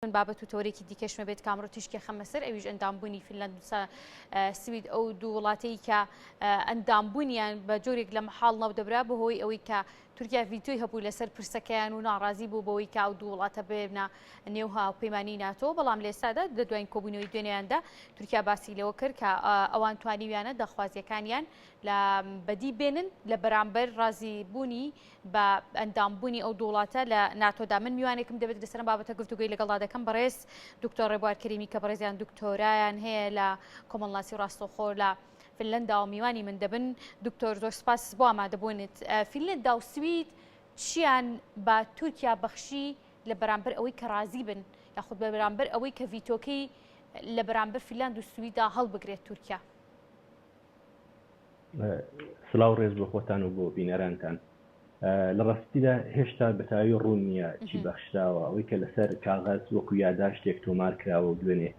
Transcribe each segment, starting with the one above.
من بابەت و تەوەرێکی دیکەشمە بێت کامڕۆ تیشکی خەمە سەر ئەویش ئەندامبوونی فینلەند و سوید ئەو دوو وڵاتەی کە ئەندامبوونیان بە جۆرێک لە مەحاڵ ناودەبرا بەهۆی ئەوەی کە تورکیا ڤیتۆی هەبوو لەسەر پرسەکەیان و ناڕازی بوو بەوەی کە ئەو دوو وڵاتە بێنە نێو هاوپەیمانی ناتۆ، بەڵام لە ئێستادا لە دواین کۆبوونەوەی دوێنێیاندا تورکیا باسی لەوە کرد کە ئەوان توانیویانە داخوازییەکانیان لە بەدی بێنن لە بەرامبەر ڕازی بوونی بە ئەندامبوونی ئەو دوو وڵاتە لە ناتۆدا. من میوانێکم دەبێت لەسەر ئەم بابەتە گفتوگۆی لەگەڵدا دەکەم بەڕێز دکتۆر ڕێبوار کەریمی کە بەڕێزیان دکتۆرایان هەیە لە کۆمەڵناسی ڕاستەوخۆ لە فنلەندا و میوانی من دەبن. دکتۆر زۆر سپاس بۆ ئامادەبوونت. فینلەندا و سوید چیان بە تورکیا بەخشی لە بەرامبەر ئەوەی کە ڕازی بن یاخود بە بەرامبەر ئەوەی کە ڤیتۆکەی لە بەرامبەر فینلاند و سویدا هەڵبگرێت تورکیا؟ سلاو ڕێز بۆ خۆتان و بۆ بینەرانتان. لە ڕاستیدا هێشتا بە تەواوی ڕوون نییە چی بەخشراوە، ئەوەی کە لەسەر کاغەز وەکو یاداشتێک تۆمار کراوە و دوێنێ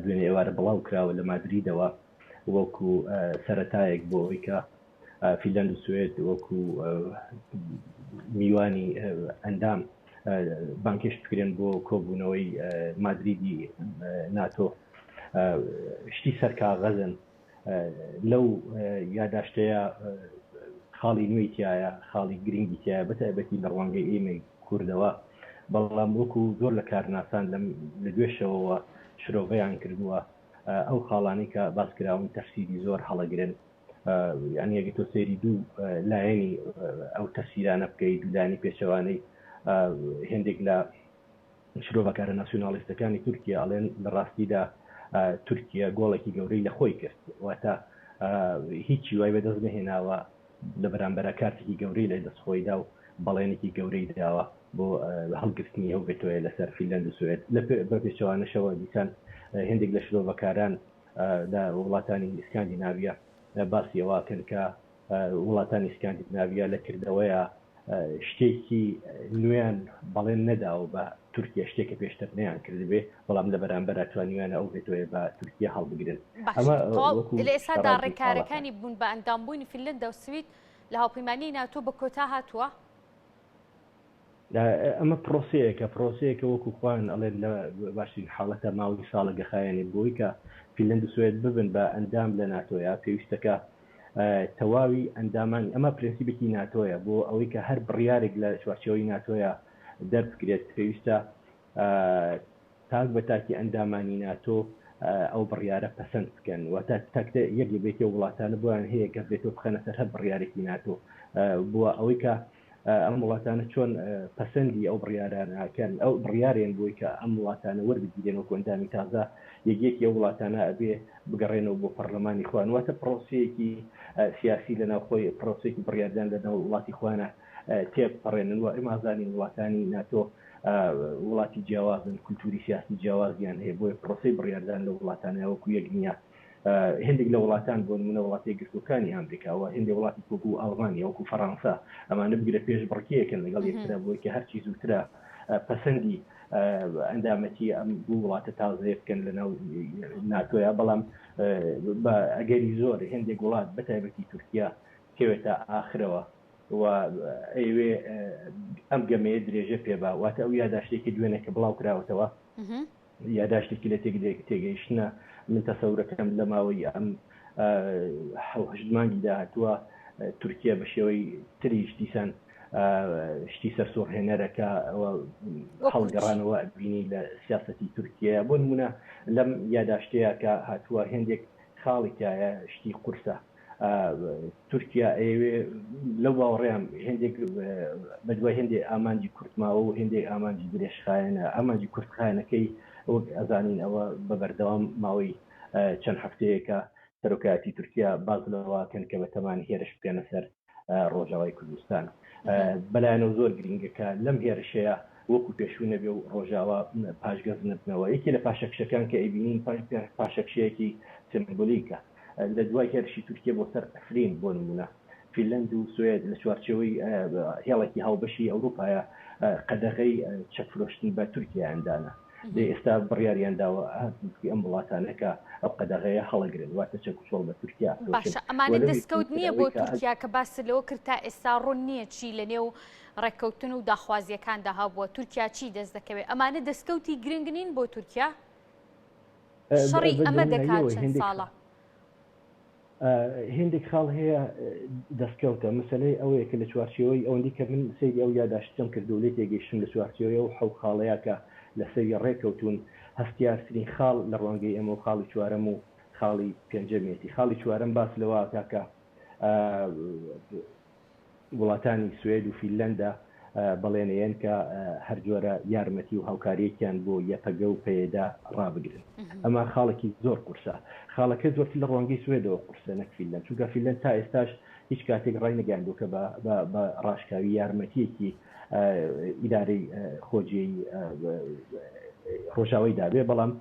دوێنێ ئێوارە بڵاو کراوە لە مادریدەوە وەکو سەرەتایەک بۆ ئەوەی کە فینلەند و سوێد وەکو میوانی ئەندام بانگهێشت بکرێن بۆ کۆبوونەوەی مادریدی ناتۆ شتی سەر کاغەزن. لەو یاداشتەیە خاڵی نوێی تیایە، خاڵی گرنگی تیایە بەتایبەتی لە ڕوانگەی ئێمەی کوردەوە، بەڵام وەکو زۆر لە کارناسان لەم لە دوێ شەوەوە شرۆڤەیان کردووە ئەو خاڵانەی کە باس کراون تەفسیری زۆر هەڵەگرن. یانی ئەگەر تۆ سەیری دوو لایەنی ئەو تەفسیرانە بکەی، دوو لایەنی پێچەوانەی هێندێک لە شرۆڤەکارە ناسیوناڵیستەکانی تورکیە ئەڵێن لە ڕاستیدا تورکیە گۆڵێکی گەورەی لە خۆی کرد، واتە هیچی وای بەدەست نەهێناوە، لە بەرامبەرا کارتێکی گەورەی لە دەست خۆی دا و بەڵێنێکی گەورەی داوە بۆ هەڵگرتنی ئەو ڤێتۆیە لەسەر فینلەند و سوئێد. لە بە پێچەوانەشەوە دیسان هێندێک لە شرۆڤەکاران لە وڵاتانی ئیسکاندیناویە باسی ئەوە ئەکەن کە وڵاتانی سکاندیناویا لە کردەوەیا شتێکی نوێیان بەڵێن نەداوە بە تورکیا، شتێک کە پێشتر نەیان کردبێ، بەڵام لە بەرامبەرا توانیویانە ئەو ڤێتۆیە بە تورکیا هەڵبگرن. باشە ئەمە تەواو وەکو لە ئێستادا شەڕە دوو خاڵەکان. ڕێکارەکانی بوون بە ئەندامبوونی فینلەندا و سوید لە هاوپەیمانیی ناتۆ بە کۆتا هاتووە؟ ئەمە پرۆسەیەکە، پرۆسەیەکە وەکو خۆیان ئەڵێن لە باشترین حاڵەتە ماوەی ساڵێک ئەخایەنێت بۆی کە فینلەند و سوێد ببن بە ئەندام لە ناتۆیا، پێویستە کە تەواوی ئەندامانی، ئەمە پرەنسیپێکی ناتۆیە، بۆ ئەوەی کە هەر بڕیارێک لە چوارچێوەی ناتۆیا دەربکرێت پێویستە تاک بە تاکی ئەندامانی ناتۆ ئەو بڕیارە پەسەند بکەن، واتە تاک یەک لە یەکێ وڵاتانە بۆیان هەیە کە ڤێتۆ بخەنە سەر هەر بڕیارێکی ناتۆ بۆ ئەوەی کە ئەم وڵاتانە چۆن پەسەندی ئەو بڕیارانە ئەکەن، ئەو بڕیارێن بۆی کە ئەم وڵاتانە وەربگیرێن وەکو ئەندامی تازە، یەک یەکی ئەو وڵاتانە ئەبێ بگەڕێنەوە بۆ پەڕلەمانی خۆیان، واتە پڕۆسەیەکی سیاسی لە ناوخۆی، پڕۆسەیەکی بڕیاردان لە ناو وڵاتی خۆیانا تێبپەڕێنن و ئێمە ئەزانین وڵاتانی ناتۆ وڵاتی جیاوازن، کولتوری سیاسی جیاوازیان هەیە، بۆیە پڕۆسەی بڕیاردان لەو وڵاتانە وەکو یەک نییە. هێندێک لە وڵاتان بۆ نموونە وڵاتە یەکگرتووەکانی ئامریکا و هێندێک وڵاتی وەکوو ئاڵمانیا، وەکوو فەڕانسە ئەمانە بگرە پێشبڕکێیەکن لەگەڵ یەکترا بۆی کە هەرچی زووترە پەسەندی ئەندامەتی ئەم دوو وڵاتە تازەیە بکەن لە ناو ناتۆیا بەڵام بە ئەگەری زۆر هێندێک وڵات بە تایبەتی تورکیا بکەوێتە ئاخرەوە و ئەیەوێ ئەم گەمەیە درێژە پێ با واتە ئەو یاداشتەی کە دوێنێ کە بڵاو کراوەتەوە یاداشتێکی لە تێگەیشتنە، من تەسەورەکەم لە ماوەی ئەم حەو هەشت مانگی داهاتووە تورکیە بە شێوەی تریش دیسان شتی سەرسوڕهێنەرە کە هەڵگەڕانەوە ئەبینی لە سیاسەتی تورکیە بۆ نمونە لەم یاداشتەیە کە هاتووە هێندێک خاڵی تایە شتی قورسە تورکیا ئەیەوێ لەو باوەڕەیام هێندێک بەدوای هێندێ ئامانجی کورتماوە و هێندێک ئامانجی درێژخایەنە، ئامانجی کورتخایەنەکەی وەک ئەزانین ئەوە بە بەردەوام ماوەی چەند هەفتەیەکە سەرۆکایەتی تورکیا باس لەوە کەن کە بەتەمان هێرش بکەنە سەر ڕۆژاوای کوردستان. بەلایەنەوە زۆر گرینگە کە لەم هێرشەیە وەکو پێشوو نەبێ و ڕۆژاوا پاشگەز نەبنەوە. یەکێ لە پاشەکشەکان کە ئەیبینین پاشەکشەیەکی سمبولیکە. لە دوای هێرشی تورکیە بۆ سەر عەفرین بۆ نموونە، فینلەند و سوێد لە چوارچێوەی هێڵێکی هاوبەشی ئەوروپایە قەدەغەی چەک فرۆشتن بە تورکیایان دانا. لێ ئێستا بڕیاریان داوە هەردووکی ئەم وڵاتانە کە ئەو قەدەغەیە هەڵەگرن، واتە چەک و چۆڵ بە تورکیا ئەفرۆشن. باشە و ئەمانە لەوی دەستکەوت گرنگتر نییە بۆ ئەوەی کە تورکیا کە باست لەوە کرد تا ئێستا ڕوون نییە چی لە نێو. ڕێککەوتن و داخوازییەکاندا هەبووە، تورکیا چی دەست دەکەوێت؟ ئەمانە دەستکەوتی گرنگ نین بۆ تورکیا؟ شەڕی ئەمە دەکات چەند ساڵە. هێندێک خاڵ هەیە دەستکەوتە، مەسەلەی ئەوەیە کە لە چوارچێوەی ئەوەندەی کە من سەیری ئەو یاداشتەم کرد و لێی تێگەیشتم لە چوارچێوەی ئەو حەو خاڵەیە کە لەسەری ڕێکەوتوون هەستیارترین خاڵ لە ڕوانگەی ئێمەوە خاڵی چوارەم و خاڵی پێنجەمیەتی. خاڵی چوارەم باس لەوە ئەکا کە وڵاتانی سوێد و فینلەندا بەڵێنەیەن کە هەر جۆرە یارمەتی و هاوکارییەکیان بۆ یەپەگە و پەیەدە ڕابگرن. ئەمە خاڵێکی زۆر قورسە. خاڵەکە زۆرتر لە ڕوانگەی سوێدەوە قورسە نەک فینلەند، چونکە فینلەند تا ئێستاش هیچ کاتێک ڕاینەگەیاندووە کە بە ڕاشکاوی یارمەتییەکی ئیدارەی خۆجێی ڕۆژاوای دابێ، بەڵام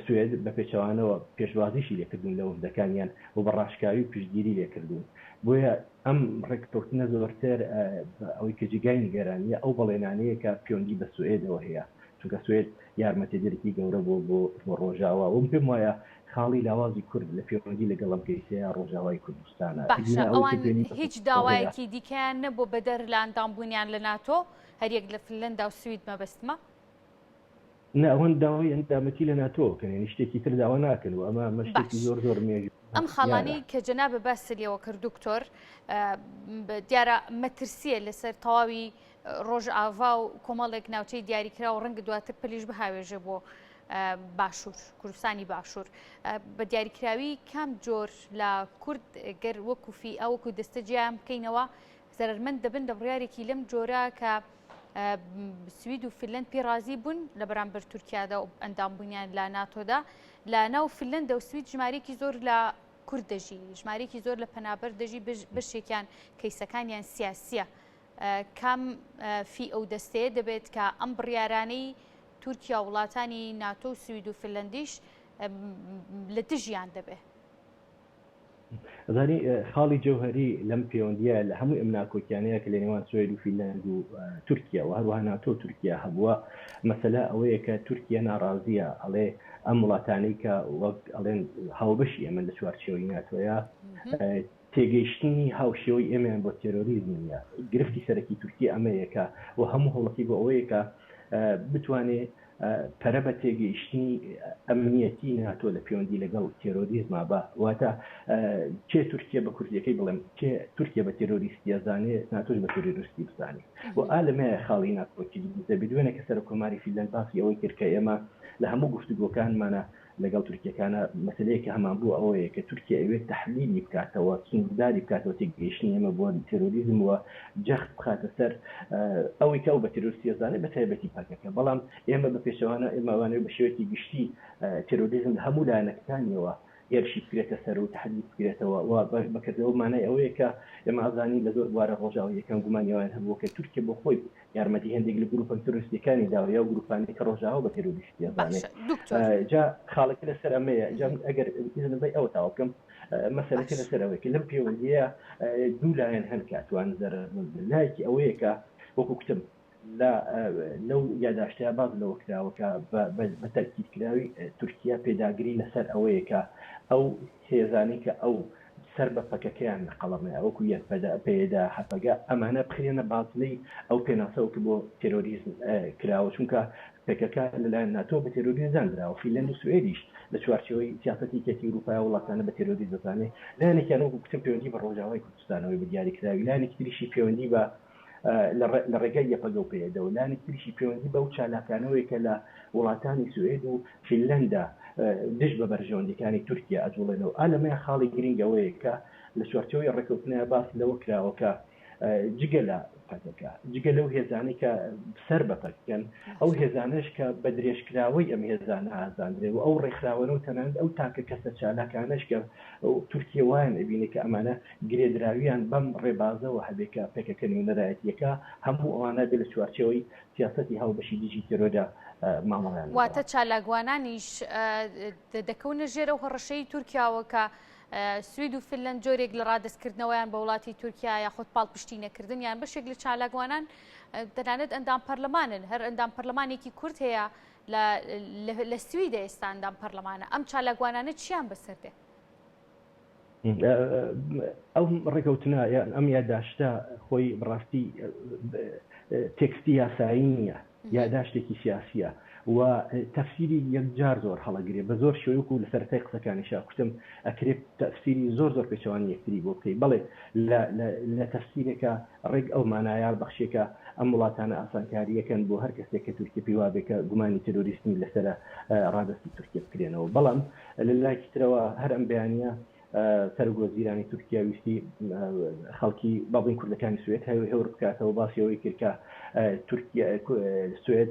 سوێد بە پێچەوانەوە پێشوازیشی لێکردوون لە وەفدەکانیان و بە ڕاشکاوی پشتگیری لێکردوون. بۆیە ئەم ڕێککەوتنە زۆرتر ئەوەی کە جێگای نیگەرانییە ئەو بەڵێنانەیە کە پێوەندی بە سوئێدەوە هەیە، چونکە سوئێد یارمەتیدەرێکی گەورە بووە بۆ بۆ ڕۆژاوا و من پێم وایە خاڵی لاوازی کورد لە پێوەندی لەگەڵ ئەم کەیسەیە ڕۆژاوای کوردستانە. باشە ئەگینا ئەوەی ئەوان کە پێوەندی بە هیچ هەیە. داوایەکی دیکەیان نەبووە بەدەر لە ئەندامبوونیان لە ناتۆ، هەریەک لە فنلەندا و سوید مەبەستمە؟ نا ئەوان داوای ئەندامەتی لە ناتۆ ئەکەن یانی شتێکی تر داوا ناکەن و ئەمە ئەمە شتێکی باش زۆر زۆر مێژوویی ئەم هەستیارە. خاڵانەی کە جەنابت باست لێوە کرد دکتۆر دیارە مەترسییە لەسەر تەواوی ڕۆژئاڤا و کۆمەڵێک ناوچەی دیاریکراو ڕەنگە دواتر پەلیش بهاوێژێ بۆ باشوور کوردستانی باشوور بە دیاریکراوی کام جۆر لە کورد گەر وەکو فیئە وەکو دەستە جیایان بکەینەوە زەرەرمەند دەبن لە بڕیارێکی لەم جۆرە کە سوید و فنلەند پێی ڕازی بوون لە بەرامبەر تورکیادا و ئەندامبوونیان لە ناتۆدا لە ناو فنلەندە و سوید ژمارەیەکی زۆر لە کورد دەژی ژمارەیەکی زۆر لە پەنابەر دەژی بەشێکیان کەیسەکانیان سیاسیە کام فی ئەو دەستەیە دەبێت کە ئەم بڕیارانەی تورکیا وڵاتانی ناتۆ و سوید و فنلەندیش لە دژیان دەبێت. ئەزانی خاڵی جەوهەری لەم پێوەندییە لە هەمووی ئەم ناکۆکیانەیە کە لە نێوان سوێد و فینلەند و تورکیا و هەروەها ناتۆ و تورکیا هەبووە، مەسەلە ئەوەیە کە تورکیا ناڕازییە، ئەڵێ ئەم وڵاتانەی کە وەک ئەڵێن هاوبەشی ئێمەن لە چوارچێوەی ناتۆیا، تێگەیشتنی هاوشێوەی ئێمەیان بۆ تێرۆریزم نییە. گرفتی سەرەکی تورکیە ئەمەیە کە و هەموو هەوڵەکەی بۆ ئەوەیە کە بتوانێ پەرە بە تێگەیشتنی ئەمنیەتی ناتۆ لە پێوەندی لەگەڵ تێرۆریزما با، واتە کێ تورکیە بە کوردیەکەی بڵێم کێ تورکیە بە تێرۆریستی ئەزانێ ناتۆش بە تێرۆریستی بزانێ و ئا لەمەیە خاڵی ناکۆکی دروست دەبێ. دوێنێ کە سەرۆککۆماری فینلەند باسی ئەوەی کرد کە ئێمە لە هەموو گفتوگۆکانمانا لەگەڵ تورکیەکانا مەسەلەیەک کە هەمان بووە ئەوەیە کە تورکیە ئەیەوێت تەحلیلی بکاتەوە، سنوورداری بکاتەوە تێگەیشتنی ئێمە بۆ تێرۆریزم و جەخت بخاتە سەر ئەوەی کە ئەو بە تێرۆریستی ئەزانێت بە تایبەتی پەکەکە. بەڵام ئێمە بە پێچەوانە ئێمە ئەمانەوێت بە شێوەیەکی گشتی تێرۆریزم لە هەموو لایەنەکانیەوە هێرشی بکرێتە سەر و تەحدید بکرێتەوە و بە کردەوە مانای ئەوەیە کە ئێمە ئەزانین لە زۆر بوارە ڕۆژاواییەکان گومانی ئەوەیان هەبووە کە تورکیە بۆ خۆی یارمەتی هێندێک لە گروپە ترۆریستیەکانی داوە یا گروپانەی کە ڕۆژاوا بە تێرۆریستی ئەزانێ. باشە دکتۆر. جا خاڵەکە لەسەر ئەمەیە جا من ئەگەر ئیزنم بەی ئەوە تەواو بکەم مەسەلەکە باش. لەسەر ئەوەیە کە لەم پێوەندییە دوو لایەن هەن کە ئەتوانن زەرەرمەند بن لایەکی ئەوەیە کە وەکوو کوتم لە لەو یاداشتەیا باس لەوە کراوە کە بە بە تەئکیدکراوی تورکیا پێداگری لەسەر ئەوەیە کە ئەو هێزانەی کە ئەو سەر بە پەکەکەیان لە قەڵەمەیە وەکو یەپەدە، پەیەدە، هەپەگە ئەمانە بخرێنە بازنەی ئەو پێناسەوە کە بۆ تێرۆریزم کراوە چونکە پەکەکە لەلایەن ناتۆ بە تێرۆریست داندراوە فینلەند و سوئێدیش لە چوارچێوەی سیاسەتی یەکێتی ئوروپای وڵاتانە بە تێرۆریست دەزانێ لایەنێکیان وەکو کوتم پەیوەندی بە ڕۆژاوای کوردستانەوەی بە دیاریکراوی لایەنێکی تریشی پەیوەندی بە لە ڕێگای یەپەگە و پەیەدەوە، لایەنێکی تریشی پەیوەندی بەو چالاکانەوەیە کە لە وڵاتانی سوئێد و فینلەندا دژ بە بەرژەوەندییەکانی تورکیا ئەجوڵێنەوە. ئا لەمەیا خاڵی گرینگ ئەوەیە کە لە چوارچێوەی ڕێککەوتنە باس لەوە کراوە کە جگە لە پەکەکە، جگە لەو هێزانەی کە سەر بە پەکەکەن، ئەو هێزانەش کە بە درێژکراوەی ئەم هێزانە ئازاندرێن و ئەو ڕێکخراوانە و تەنانەت ئەو تاکە کەسە چالاکانەش کە تورکیە وایان ئەبینێ کە ئەمانە گرێدراوییان بەم ڕێبازەوە هەبێ کە پەکەکە نوێنەرایەتییەکە، هەموو ئەوانە بێ لە چوارچێوەی سیاسەتی هاوبەشی دژی تێرۆردا مامەڵەیان لەگەڵا واتە چالاکوانانیش دەکەونە ژێر ئەو هەڕەشەی تورکیاوە کە سوید و فنلەند جۆرێک لە ڕادەستکردنەوەیان بە وڵاتی تورکیا یاخود پاڵپشتی نەکردنیان بەشێک لە چالاکوانان تەنانەت ئەندام پەرلەمانن هەر ئەندام پەرلەمانێکی کورد هەیە لە سویدە ئێستا ئەندام پەرلەمانە ئەم چالاکوانانە چیان بەسەر دێ؟ ئەو ڕێکەوتنە یان ئەم یاداشتە خۆی بەڕاستی تێکستی یاسایی نییە، یاداشتێکی سیاسییە و تەفسیری یەکجار زۆر هەڵەگرێ بە زۆر شێوەی وەکو لە سەرەتای قسەکانیشا کوتم ئەکرێ تەفسیری زۆر زۆر پێچەوانی یەکتری بۆ بکەی بەڵێ لە تەفسیرێکا ڕێک ئەو مانایە بەخشێ کە ئەم وڵاتانە ئاسانکارییەکەن بۆ هەر کەسێک کە تورکیە پێی وابێ کە گومانی تێرۆریسمی لەسەرە ڕادەستی تورکیە بکرێنەوە بەڵام لە لایەکی ترەوە هەر ئەم بەیانییە سەرۆک وەزیرانی تورکیا ویستی خەڵکی با بڵێین کوردەکانی سوێد هێور بکاتەوە باسی ئەوەی کرد کە تورکیا سوێد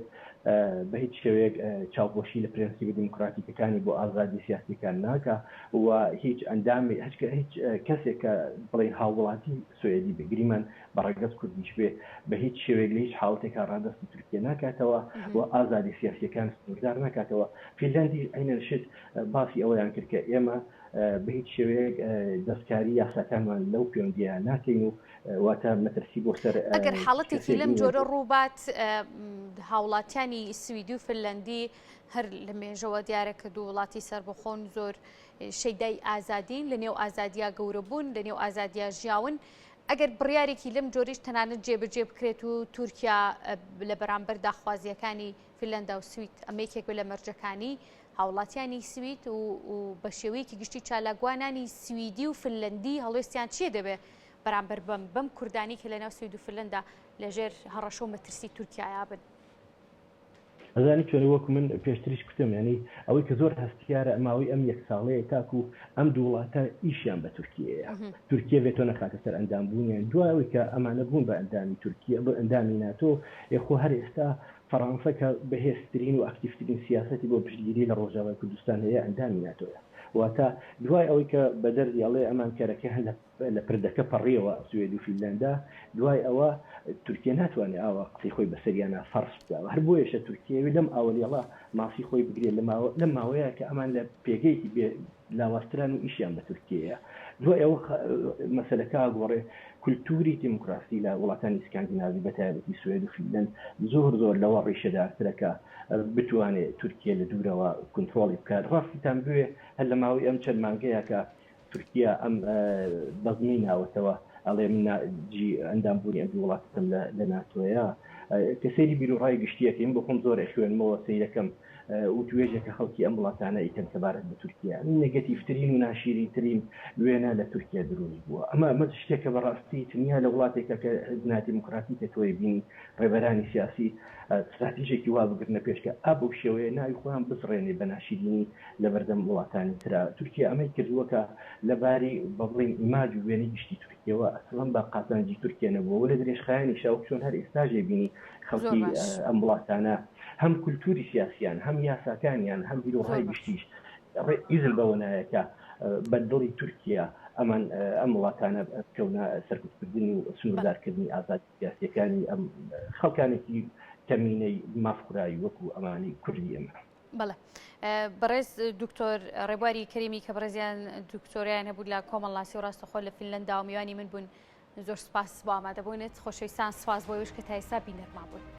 بە هیچ شێوەیەک چاوپۆشی لە پرەنسیبە دیموکراتیکەکانی بۆ ئازادی سیاسیەکان ناکا و هیچ ئەندامی هیچ کەسێک کە بڵێین هاووڵاتی سوێدی بێ گریمان بە ڕەگەز کوردیش بێ بە هیچ شێوەیەک لە هیچ حاڵەتێکا ڕادەستی تورکیە ناکاتەوە و ئازادی سیاسیەکان سنووردار ناکاتەوە فینلەندیش عەینەن شت باسی ئەوەیان کرد کە ئێمە بە هیچ شێوەیەک دەستکاری یاساکانمان لەو پەیوەندییە ناکەین و واتە مەترسی بۆ سەر ئەگەر حاڵەتێکی کەسێک لەم نییە جۆرە بۆ ڕووبات هاوڵاتیانی سویدی و فنلەندی هەر لە مێژەوە دیارە کە دوو وڵاتی سەربەخۆن زۆر شەیدای ئازادین لە نێو ئازادیا گەورە بوون لە نێو ئازادیا ژیاون ئەگەر بڕیارێکی لەم جۆریش تەنانەت جێبەجێ بکرێت و تورکیا لە بەرامبەر داخوازیەکانی فنلەندا و سوید ئەمە یەکێک بێت لە مەرجەکانی هاوڵاتیانی سوید و بە شێوەیەکی گشتی چالاکوانانی سویدی و فنلەندی هەڵوێستیان چییە دەبێت بەرامبەر بەم بەم کوردانی کە لەناو سوید و فنلەندا لەژێر هەڕەشە و مەترسی تورکیایا بن؟ ئەزانی چۆنە وەکو من پێشتریش کوتم یانی ئەوەی کە زۆر هەستیارە ماوەی ئەم یەک ساڵەیە تاکو ئەم دوو وڵاتە ئیشیان بە تورکیەیە تورکیە ڤێتۆ نەخاتە سەر ئەندام بوونیان دوای ئەوەی کە ئەمانە بوون بە ئەندامی تورکیە بە ئەندامی ناتۆ ئێ خۆ هەر ئێستا فەڕانسە کە بەهێزترین و ئەکتیڤترین سیاسەتی بۆ پشتگیری لە ڕۆژاوای کوردستان هەیە ئەندامی ناتۆیە واتە دوای ئەوەی کە بە دەردی ئەڵێ ئەمان کەرەکەیان لە لە پردەکە پەڕیەوە سوێد و فینلەندا، دوای ئەوە تورکیە ناتوانێ ئاوا قسەی خۆی بەسەریانا فەرز بکا و هەر بۆیەشە تورکیە ئەوێ لەم ئاوەلێڵە ماسی خۆی بگرێ لە ماوە لەم ماوەیە کە ئەمان لە پێگەیەکی بێ لاوازتران و ئیشیان بە تورکیەیە دوای ئەوە مەسەلەکە ئەگۆڕێ کولتوری دیموکراسی لە وڵاتانی سکاندیناڤی بە تایبەتی سوێد و فینلەند زۆر زۆر لەوە ڕیشەدارترە کە بتوانێ تورکیە لە دوورەوە کونترۆڵی بکات ڕاستیتان بوێ هەر لە ماوەی ئەم چەند مانگەیە کە تورکیا ئەم بەزمەی ناوەتەوە ئەڵێ من جی ئەندام بوونی ئەم دوو وڵاتەم لە ناتۆیە کە سەیری بیروڕای گشتیەکەیم بۆ خۆم زۆر ئەخوێنمەوە سەیرەکەم وتوێژێکە خەڵکی ئەم وڵاتانە ئیکەن سەبارەت بە تورکیا نێگەتیڤترین و ناشیرینترین وێنە لە تورکیا دروست بووە ئەمە ئەمە شتێکە بەڕاستی تەنیا لە وڵاتێکە کە نادیموکراتیکە تۆی بینی ڕێبەرانی سیاسی ستراتیژێکی وا بگرنە پێش کە ئا بەو شێوەیە ناوی خۆیان بزڕێنێ بە ناشیرینی لەبەردەم وڵاتانی ترا. تورکیا ئەمەی کردووە کە لە باری بە بڵێین ئیماج و وێنەی گشتی تورکیەوە ئەسڵەن بە قازانجی تورکیە نەبووە و لە درێژخایەنیشا وەک چۆن هەر ئێستاش ئەیبینی زۆر خەڵکی باش. ئەم وڵاتانە هەم کولتووری سیاسیان هەم یاساکانیان هەم زۆر بیروڕای باش. گشتیش ڕێ ئیزن بەوە نایە کە بە دڵی تورکیە ئەمان ئەم وڵاتانە بکەونە سەرکوتکردن و بەڵێ. سنووردارکردنی ئازادی سیاسیەکانی ئەم خەڵکانێکی کەمینەی مافخوراوی وەکو ئەمانەی کوردی ئێمە. بەڵێ بەڕێز دکتۆر ڕێبواری کەریمی کە بەڕێزیان دکتۆریان هەبوو لە کۆمەڵناسی و ڕاستەخۆ لە فینلەندا و میوانی من بوون زۆر سپاس بۆ ئامادەبوونت خۆشەویستان سپاس بۆ ئێوەش کە تا ئێستا بینەرمان بوون.